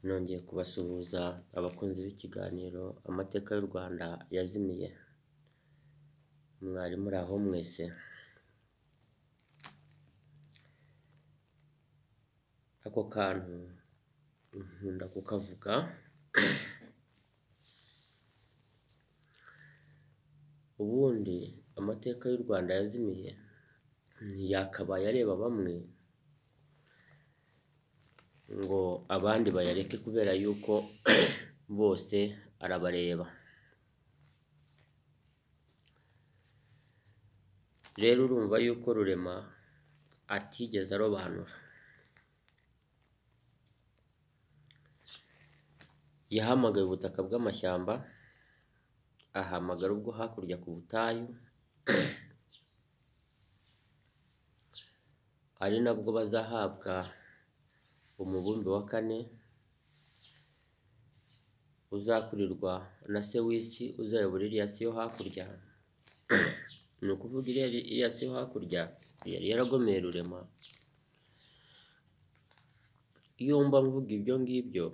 Nongeye kubasuhuza abakunzi b'ikiganiro amateka y'u Rwanda yazimiye. Mwari muri aho mwese. Ako kantu nkunda kukavuga. Ubundi amateka y'u Rwanda yazimiye ntiyakabaye areba bamwe ngo abandi bayareke, kubera yuko bose arabareba. Rero urumva yuko Rurema atigeze arobanura, yahamagaye ubutaka bw'amashyamba, ahamagara ubwo hakurya ku butayu, ari nabwo bazahabwa umubumbe wa kane uzakurirwa na se w'isi uzayobora iriya si yo hakurya. Ni ukuvuga iriya si yo hakurya yari yaragomeye Rurema. Iyo mba mvuga ibyo ngibyo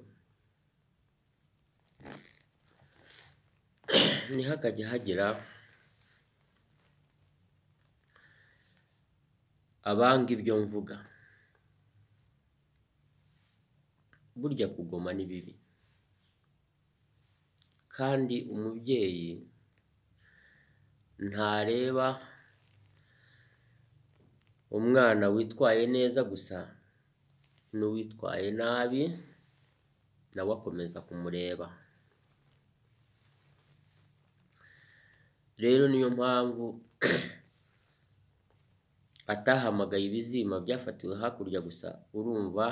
ntihakajya hagira abanga ibyo mvuga. Burya kugoma ni bibi, kandi umubyeyi ntareba umwana witwaye neza gusa, n'uwitwaye nabi nawe akomeza kumureba. Rero niyo mpamvu atahamagaye ibizima byafatiwe hakurya gusa. Urumva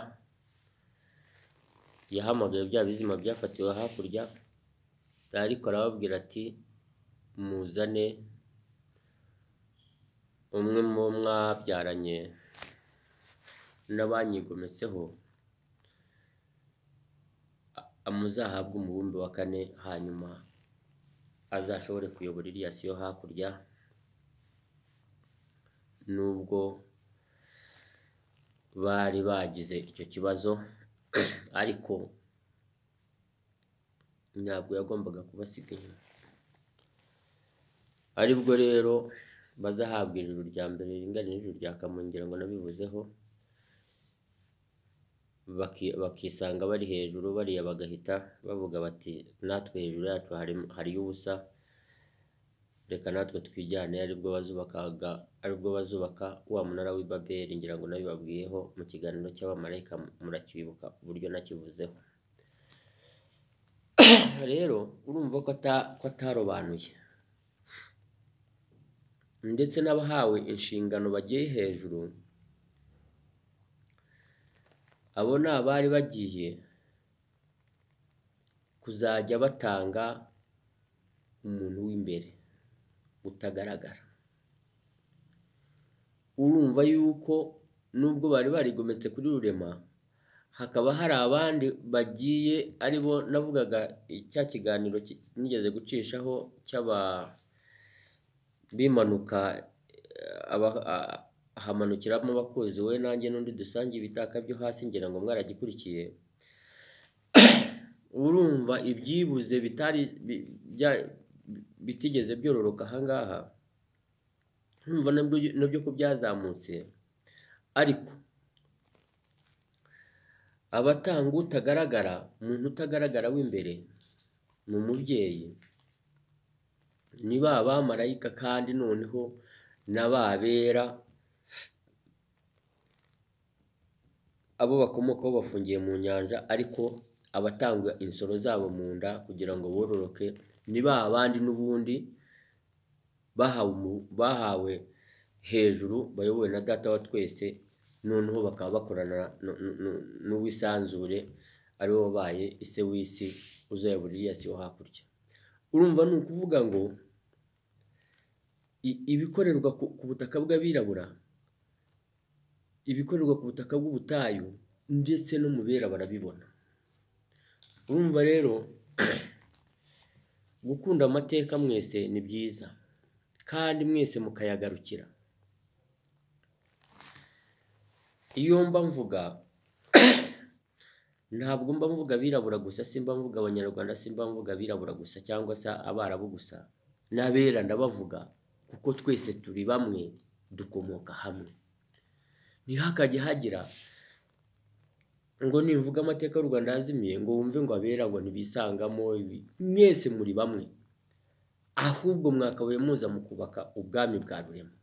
yahamagaye bya bizima byafatiwe hakurya, ariko arababwira ati muzane umwe mu mwabyaranye n'abanyigometseho, muzahabwe umubumbe wa kane, hanyuma azashobore kuyobora iriya si yo hakurya, nubwo bari bagize icyo kibazo, ariko ntabwo yagombaga kubasiga inyuma. Aribwo rero bazahabwa ijuru rya mbere ringana n'ijuru rya Kamonyi, ngira ngo nabivuzeho, bakisanga bari hejuru bariya, bagahita bavuga bati natwe hejuru yacu hariyo ubusa, reka natwe twijyane. Aribwo bazubaka wa munara w'i Babeli, ngira ngo nabibabwiyeho mu kiganiro cy'abamarayika, murakibuka uburyo nakivuzeho. Rero urumva ko atarobanuye, ndetse n'abahawe inshingano bagiye hejuru, abo ni abari bagiye kuzajya batanga umuntu w'imbere utagaragara. Urumva yuko nubwo bari barigometse kuri Rurema, hakaba hari abandi bagiye, aribo navugaga cya kiganiro nigeze gucishaho cy'aba bimanuka, hamanukiramo abakozi we nanjye n'undi dusangiye ibitaka byo hasi, ngira ngo mwaragikurikiye. Urumva ibyibuze bitari bitigeze byororoka ahangaha, urumva nabyo ko byazamutse, ariko abatanga utagaragara, umuntu utagaragara w'imbere mu mubyeyi ni ba bamarayika, kandi noneho n'ababera abo bakomokaho bafungiye mu nyanja, ariko abatanga insoro zabo mu nda kugira ngo bororoke ni ba bandi n'ubundi bahawe hejuru, bayobowe na data wa twese, noneho bakaba bakorana n'uwisanzure ariwe wabaye ise w'isi uzayobora iriya si yo hakurya. Urumva ni ukuvuga ngo ibikorerwa ku butaka bw'abirabura, ibikorerwa ku butaka bw'ubutayu, ndetse no mu bera barabibona. Urumva rero gukunda amateka mwese ni byiza, kandi mwese mukayagarukira. Iyo mba mvuga Ntabwo mba mvuga abirabura gusa, simba mvuga abanyarwanda, simba mvuga abirabura gusa cyangwa se abarabu gusa, n'abera ndabavuga, kuko twese turi bamwe, dukomoka hamwe. Ntihakajye hagira ngo nimvuga amateka y'u Rwanda yazimiye ngo wumve ngo abera ngo ntibisangamo, mwese muri bamwe, ahubwo mwakabaye muza mu kubaka ubwami bwa Rurema,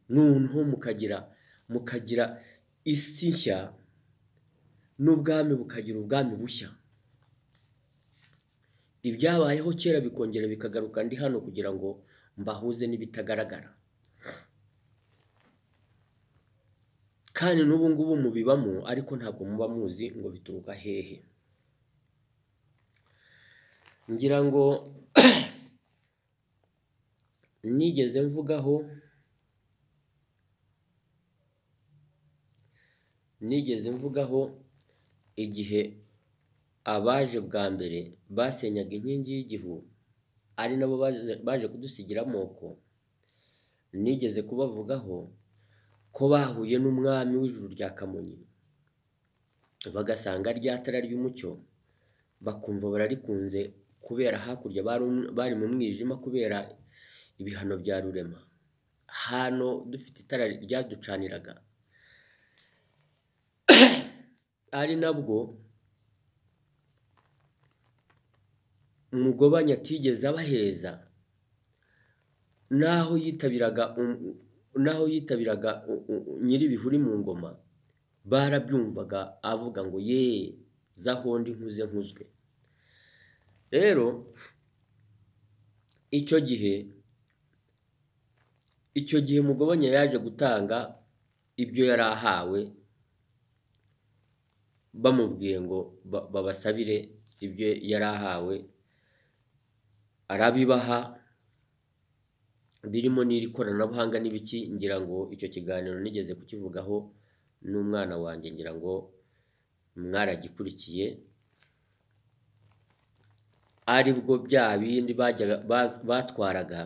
noneho mukagira isi nshya n'ubwami bukagira ubwami bushya. Ibyabayeho kera bikongera bikagaruka. Ndi hano kugira ngo mbahuze n'ibitagaragara, kandi n'ubu ngubu mubibamo, ariko ntabwo muba muzi ngo bituruka hehe. Ngira ngo nigeze mvugaho igihe abaje bwa mbere basenyaga inkingi y'igihu, ari nabo baje kudusigira amoko. Nigeze kubavugaho ko bahuye n'umwami w'ijuru rya Kamonyi, bagasanga rya tara ry'umucyo, bakumva bararikunze kubera hakurya bari mu mwijima kubera ibihano bya Rurema. Hano dufite itara ryaducaniraga, ari nabwo Mugobanya atigeze abaheza, naho yitabiraga nyir'ibihuri mu ngoma, barabyumvaga avuga ngo ye zahondi nkuze nkuzwe. Rero icyo gihe Mugobanya yaje gutanga ibyo yari ahawe, bamubwiye ngo babasabire ibyo yari ahawe, arabibaha, birimo n'iri koranabuhanga n'ibiki. Ngira ngo icyo kiganiro nigeze kukivugaho n'umwana wanjye, ngira ngo mwaragikurikiye, aribwo bya bindi batwaraga.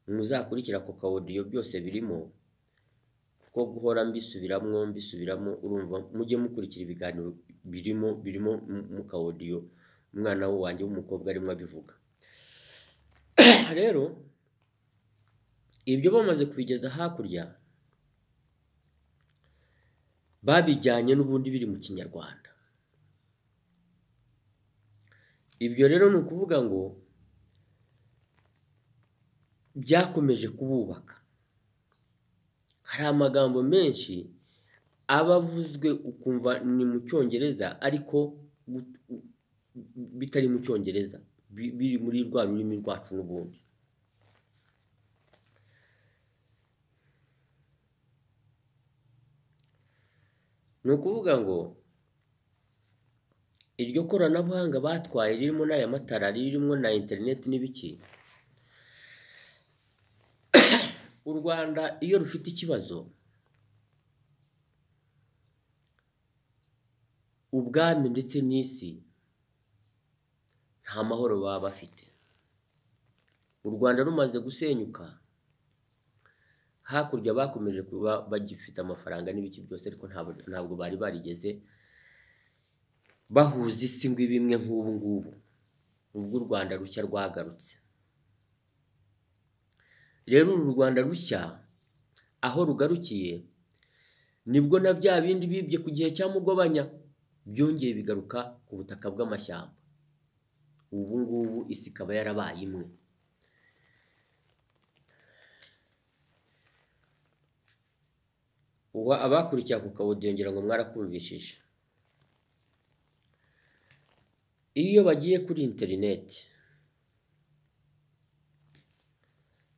Muzakurikira ako kawodiyo, byose birimo, kuko guhora mbisubiramo urumva, mujye mukurikira ibiganiro birimo mu kawodiyo umwana wanjye w'umukobwa arimo abivuga. Rero ibyo bamaze kubigeza hakurya, babijyanye n'ubundi biri mu Kinyarwanda. Ibyo rero ni ukuvuga ngo byakomeje kububaka. Hari amagambo menshi aba avuzwe ukumva ni mu Cyongereza, ariko bitari mu Cyongereza, biri muri rwa rurimi rwacu n'ubundi. Ni ukuvuga ngo iryo koranabuhanga batwaye ririmo n'aya matara, ririmo na interineti n'ibiki. U Rwanda iyo rufite ikibazo, ubwami ndetse n'isi nta mahoro baba bafite. U Rwanda rumaze gusenyuka, hakurya bakomeje kuba bagifite amafaranga n'ibiki byose, ariko ntabwo bari barigeze bahuza isi ngo ibimwe nk'ubu ngubu, ubwo u Rwanda rushya rwagarutse. Rero uru Rwanda rushya aho rugarukiye, nibwo na bya bindi bibye ku gihe cya Mugobanya byongeye bigaruka ku butaka bw'amashyamba. Ubu ngubu isi ikaba yarabaye imwe. Abakurikiye ako kawodiyo ngira ngo mwarakumvishije. Iyo bagiye kuri interineti,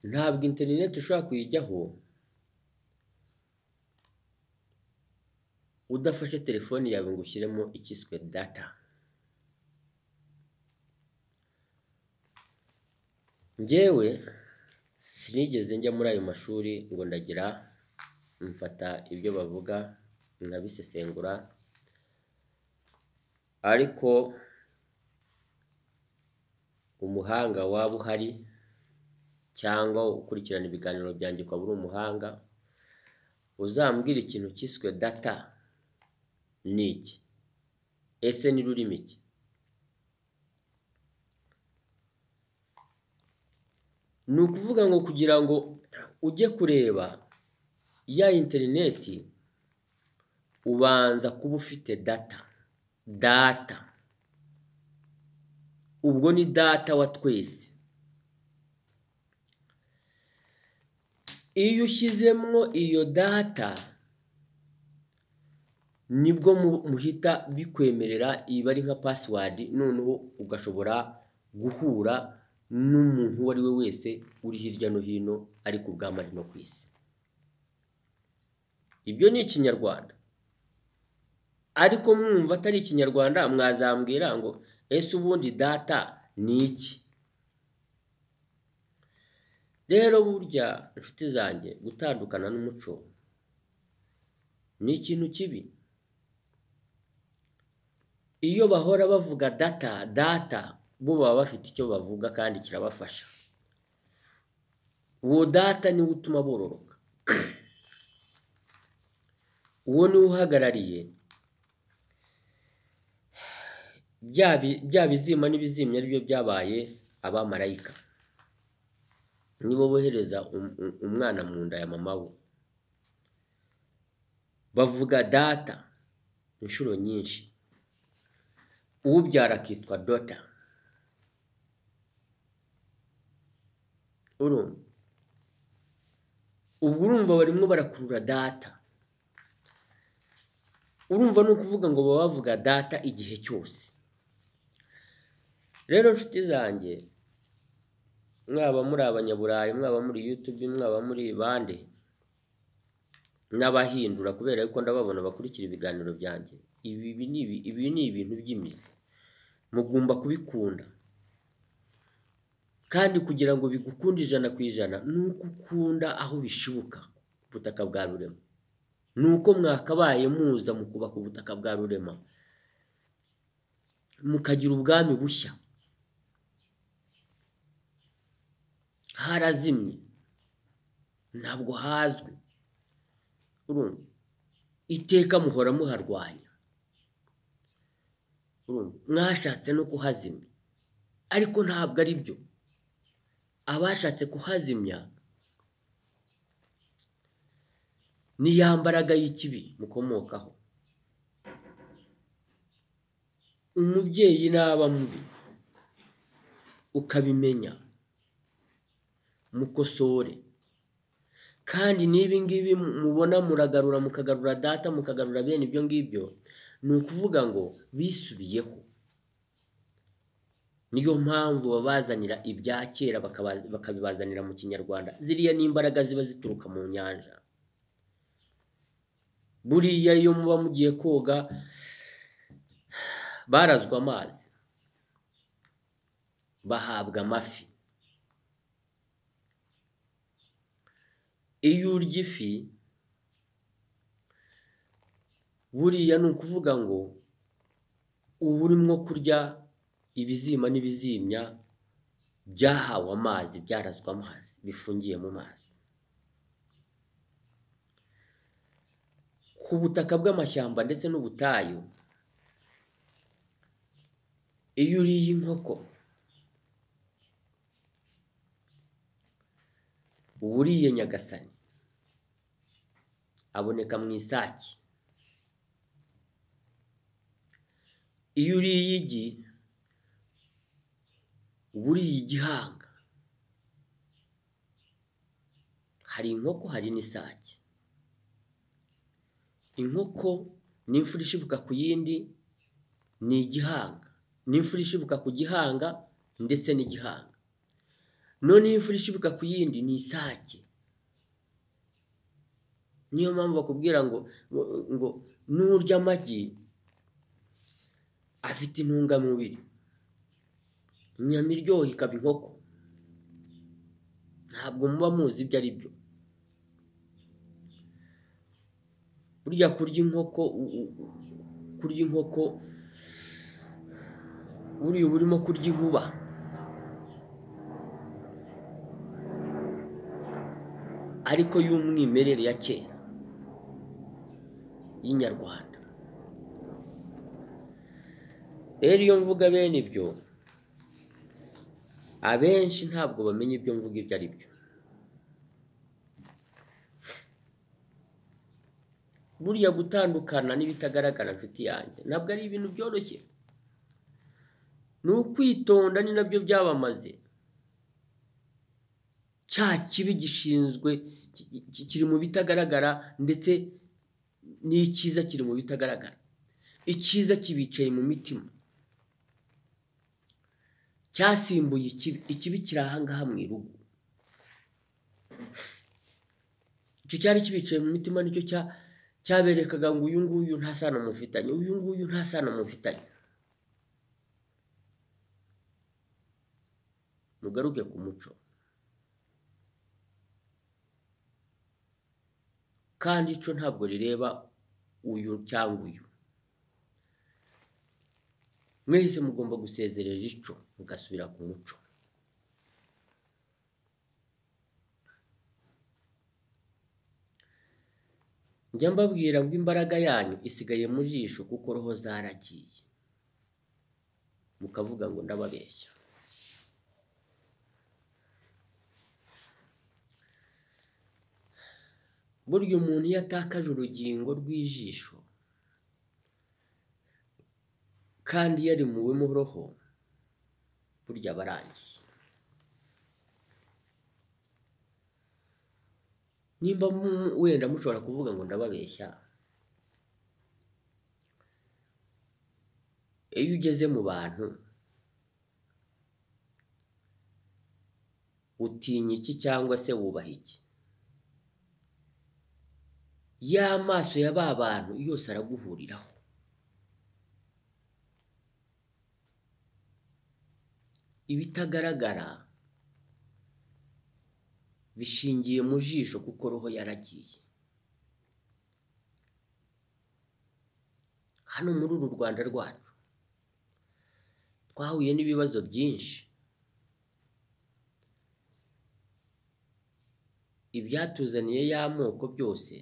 ntabwo interineti ushobora kuyijyaho udafashe telefoni yawe ngo ushyiremo ikiswe data. Njyewe sinigeze njya muri ayo mashuri ngo ndagira mfata ibyo bavuga nkabisesengura, ariko umuhanga waba uhari cyangwa ukurikirana ibiganiro byanjye ukaba uri umuhanga, uzambwira ikintu cyiswe data ni iki? Ese ni rurimi ki? Ni ukuvuga ngo kugira ngo ujye kureba ya interineti ubanza kuba ufite data. Data ubwo ni data wa twese. Iyo ushyizemo iyo data nibwo muhita bikwemerera, iba ari nka password, noneho ugashobora guhura n'umuntu uwo ari we wese uri hirya no hino ari ku bwamari no ku isi. Ibyo ni ikinyarwanda, ariko mwumva atari ikinyarwanda mwazambwira ngo ese ubundi data ni iki? Rero burya inshuti zanjye, gutandukana n'umuco ni ikintu kibi. Iyo bahora bavuga data data, bo baba bafite icyo bavuga kandi kirabafasha. Uwo data niwe utuma bororoka, uwo niwe uhagarariye bya bizima n'ibizimya aribyo byabaye abamarayika. Nibo bohereza umwana mu nda ya mama we. Bavuga data inshuro nyinshi, ubyara akitwa dota. Urumva ubwo urumva barimo barakurura data. Urumva ni ukuvuga ngo baba bavuga data igihe cyose. Rero nshuti zanjye, mwaba muri abanyaburayi, mwaba muri YouTube, mwaba muri bande n'abahindura, kubera yuko ndababona bakurikira ibiganiro byanjye, ibi ni ibintu by'imizi, mugomba kubikunda. Kandi kugira ngo bigukunde 100% ni uko ukunda aho bishibuka ku butaka bwa Rurema. Ni uko mwakabaye muza mu kubaka ubutaka bwa Rurema, mukagira ubwami bushya. Harazimye, ntabwo hazwi. Urumva iteka muhora muharwanya, urumva mwashatse no kuhazimya, ariko ntabwo ari byo. Abashatse kuhazimya ni ya mbaraga y'ikibi mukomokaho. Umubyeyi naba mubi ukabimenya, mukosore. Kandi n'ibi ngibi mubona muragarura, mukagarura data, mukagarura bene ibyo ngibyo, ni ukuvuga ngo bisubiyeho. Niyo mpamvu babazanira ibya kera bakabibazanira mu kinyarwanda. Ziriya ni imbaraga ziba zituruka mu nyanja. Buriya iyo muba mugiye koga barazwa amazi, bahabwa amafi. Iyo urya ifi buriya ni ukuvuga ngo uba urimo kurya ibizima n'ibizimya byahawe amazi, byarazwa amazi, bifungiye mu mazi. Ku butaka bw'amashyamba ndetse n'ubutayu, iyo uriye inkoko uba uriye Nyagasani, aboneka mu isake. Iyo uriye igi uba uriye igihanga. Hari inkoko, hari n'isake. Inkoko ni imfura ishibuka ku yindi, ni igihanga. Ni imfura ishibuka ku gihanga ndetse n'igihanga. None imfura ishibuka ku yindi ni isake. Niyo mpamvu bakubwira ngo ngo nurya amagi afite intungamubiri, inyama iryoha ikaba inkoko. Ntabwo muba muzi ibyo ari byo. Burya kurya inkoko, kurya inkoko buriya uba urimo kurya inkuba. Ariko y'umwimerere ya kera y'inyarwanda. Rero iyo mvuga bene ibyo, abenshi ntabwo bamenya ibyo mvuga ibyo ari byo. Burya gutandukana n'ibitagaragara nshuti yanjye ntabwo ari ibintu byoroshye, ni ukwitonda, ni nabyo byabamaze. Cya kibi gishinzwe kiri mu bitagaragara, ndetse n'icyiza kiri mu bitagaragara. Icyiza kibicaye mu mitima, cyasimbuye ikibi. Ikibi kiri aha ngaha mu irugu. Icyo cyari kibicaye mu mitima nicyo cyaberekaga ngo uyu nguyu nta sano mufitanye, uyu nguyu nta sano mufitanye. Mugaruke ku muco. Kandi ico ntabwo rireba uyu cyangwa uyu. Mwese mugomba gusezerera ico mugasubira ku muco. Njya mbabwira ngo imbaraga yanyu isigaye mu jisho kuko roho zaragiye, mukavuga ngo ndababeshya. Burya umuntu iyo atakaje urugingo rw'ijisho kandi yarimuwemo roho, burya aba arangiye. Nimba wenda mushobora kuvuga ngo ndababeshya, iyo ugeze mu bantu utinya iki cyangwa se wubaha iki? Ya maso ya ba bantu yose araguhuriraho. Ibitagaragara bishingiye mu jisho kuko roho yaragiye. Hano muri uru Rwanda rwacu twahuye n'ibibazo byinshi. Ibyatuzaniye y'amoko byose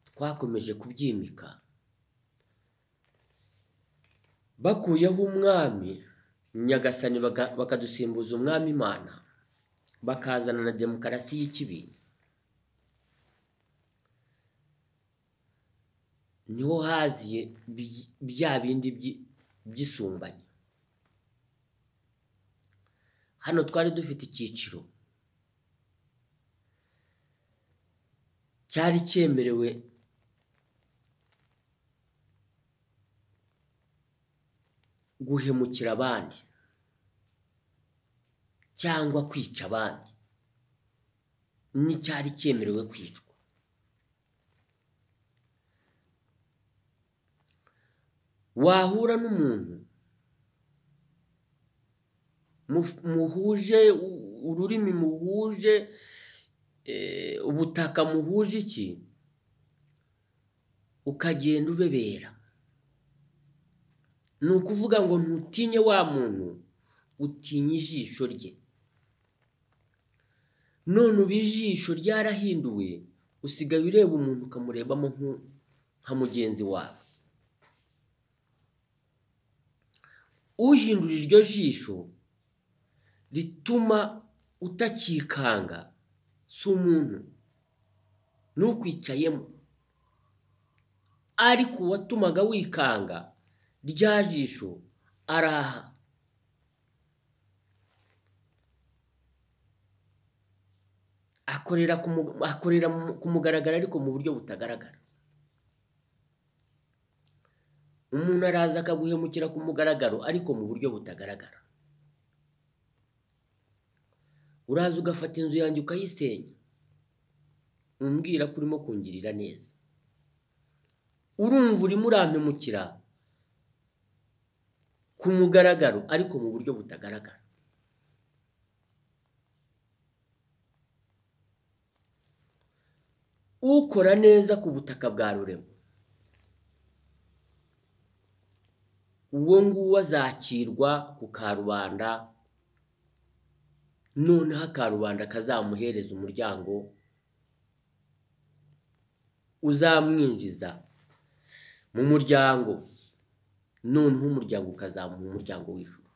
twakomeje kubyimika. Bakuyeho umwami Nyagasani bakadusimbuza umwami Imana, bakazana na demokarasi y'ikibi. Niho haziye bya bindi by'isumbanya. Hano twari dufite icyiciro cyari cyemerewe guhemukira abandi cyangwa kwica abandi, n'icyari cyemerewe kwicwa. Wahura n'umuntu muhuje ururimi, muhuje ubutaka, muhuje iki, ukagenda ubebera. Ni ukuvuga ngo ntutinye wa muntu, utinye ijisho rye. None ubu ijisho ryarahinduwe, usigaye ureba umuntu ukamurebamo nka mugenzi wawe. Uhindura iryo jisho rituma utakikanga si umuntu n'ukwicayemo, ariko uwatumaga wikanga rya jisho araha. Akorera ku mugaragaro ariko mu buryo butagaragara. Umuntu araza akaguhemukira ku mugaragaro ariko mu buryo butagaragara. Uraza ugafata inzu yanjye ukayisenya, umbwira ko urimo kungirira neza, urumva urimo urampemukira ku mugaragaro ariko mu buryo butagaragara. Ukora neza ku butaka bwa Rurema, uwo nguwo azakirwa ku karubanda, noneho akarubanda kazamuhereza umuryango uzamwinjiza mu muryango. Noneho umuryango ukazamuha umuryango w'ijuru.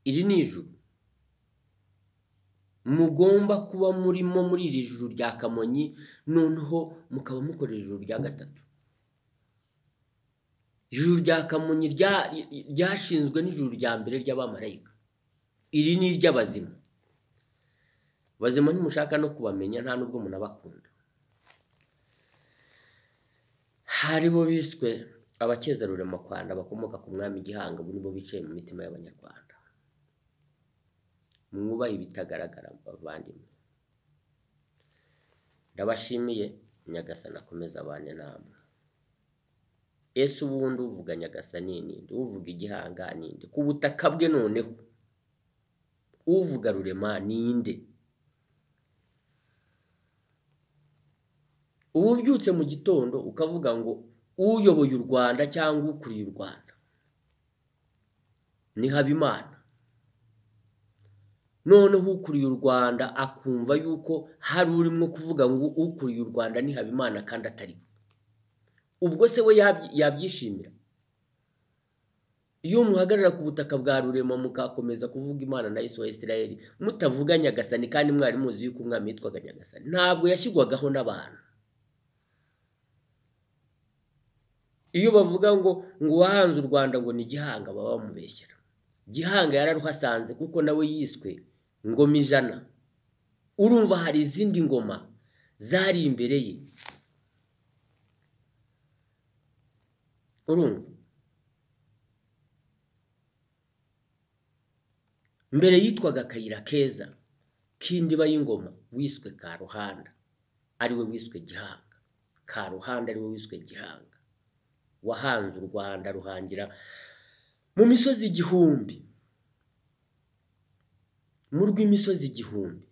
Iri ni ijuru mugomba kuba murimo muri iri juru rya Kamonyi, noneho mukaba mukorera ijuru rya gatatu. Ijuru rya Kamonyi ryashinzwe n'ijuru rya mbere ry'abamarayika. Iri ni iry'abazima. Abazima ntimushaka no kubamenya, nta nubwo munabakunda. Hari bo biswe abakeza Rurema Kwanda bakomoka ku mwami Gihanga, bo nibo bicaye mu mitima y'Abanyarwanda. Mwubahe ibitagaragara bavandimwe. Ndabashimiye, Nyagasani akomeza abane namwe. Ese ubundi uvuga Nyagasani ninde? Uvuga Igihanga ninde? Ku butaka bwe noneho uvuga Rurema ninde? Ubu ubyutse mu gitondo ukavuga ngo uyoboye u Rwanda cyangwa ukuriye u Rwanda ni Habimana. Noneho ukuriye u Rwanda akumva yuko hari urimo kuvuga ngo ukuriye u Rwanda ni Habimana kandi atari we. Ubwo se we yabyishimira? Iyo muhagarara ku butaka bwa Rurema mukakomeza kuvuga Imana na Yesu wa Isirayeli, mutavuga Nyagasani kandi mwari muzi yuko umwami yitwaga Nyagasani, ntabwo yashyirwagaho n'abantu. Iyo bavuga ngo wahanze u Rwanda ngo ni Gihanga, baba bamubeshyera. Gihanga yararuhasanze kuko nawe yiswe ngoma ijana. Urumva hari izindi ngoma zari imbere ye. Urumva mbere yitwaga Kayira Keza k'indiba y'ingoma, wiswe Karuhanda ariwe wiswe Gihanga. Karuhanda ariwe wiswe Gihanga, wahanze u Rwanda ruhangira mu misozi igihumbi, mu rw'imisozi igihumbi.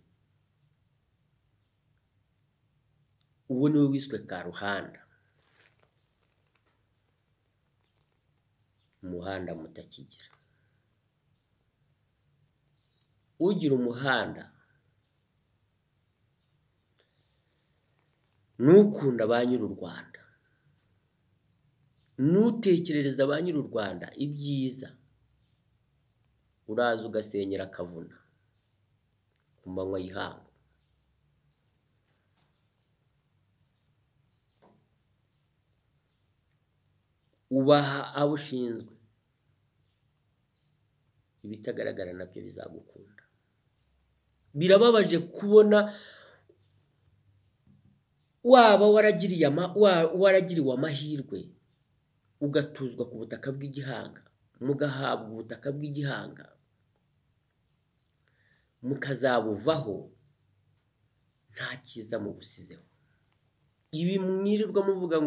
Uwo niwe wiswe Karuhanda. Umuhanda mutakigira. Ugira umuhanda nukunda ba nyiri u Rwanda, nutekerereza ba nyiri u Rwanda ibyiza, uraza ugasenyera akavuna ku manywa y'ihangu. Ubaha abo ushinzwe, ibitagaragara nabyo bizagukunda. Birababaje kubona waba waragiriwe amahirwe ugatuzwa ku butaka bw'igihanga, mugahabwa ubutaka bw'igihanga, mukazabuvaho nta cyiza mubusizeho. Ibi mwirirwa muvuga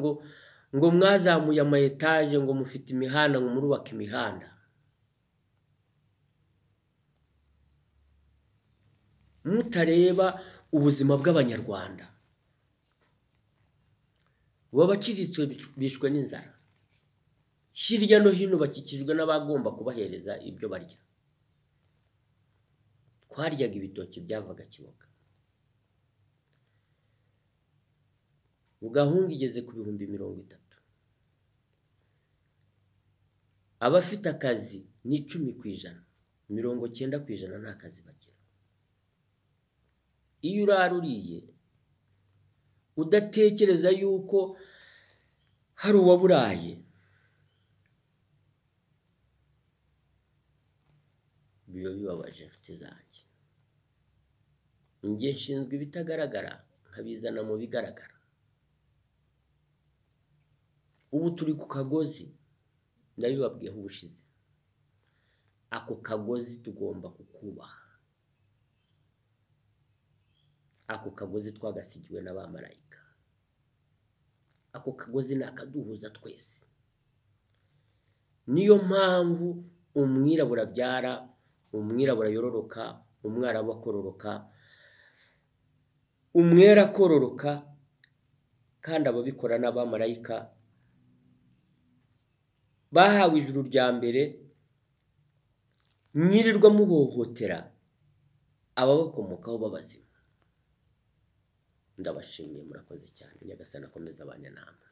ngo mwazamuye ama etaje, ngo mufite imihanda, ngo murubaka imihanda. Mutareba ubuzima bw'Abanyarwanda. Babaciriritse bishwe n'inzara. Hirya no hino bakikijwe n'abagomba kubahereza ibyo barya. Twaryaga ibitoki byavaga Kiboga. Ugahunga igeze ku 30,000. Abafite akazi ni 10%, 90% nta kazi bagira. Iyo uraruriye udatekereza yuko hari uwaburaye, biba bibabaje inshuti zanjye. Njye nshinzwe ibitagaragara nkabizana mu bigaragara. Ubu turi ku kagozi, ndabibabwiyeho ubushize. Ako kagozi tugomba kukubaha. Ako kagozi twagasigiwe n'abamarayika. Ako kagozi ni akaduhuza twese. Niyo mpamvu umwirabura abyara, umwirabura yororoka, umwarabu akororoka, umwera akororoka, kandi ababikora n'abamarayika bahawe ijuru rya mbere. Mwirirwa muhohotera ababakomokaho b'abazima. Ndabashimiye, murakoze cyane. Nyagasani akomeza abane namwe.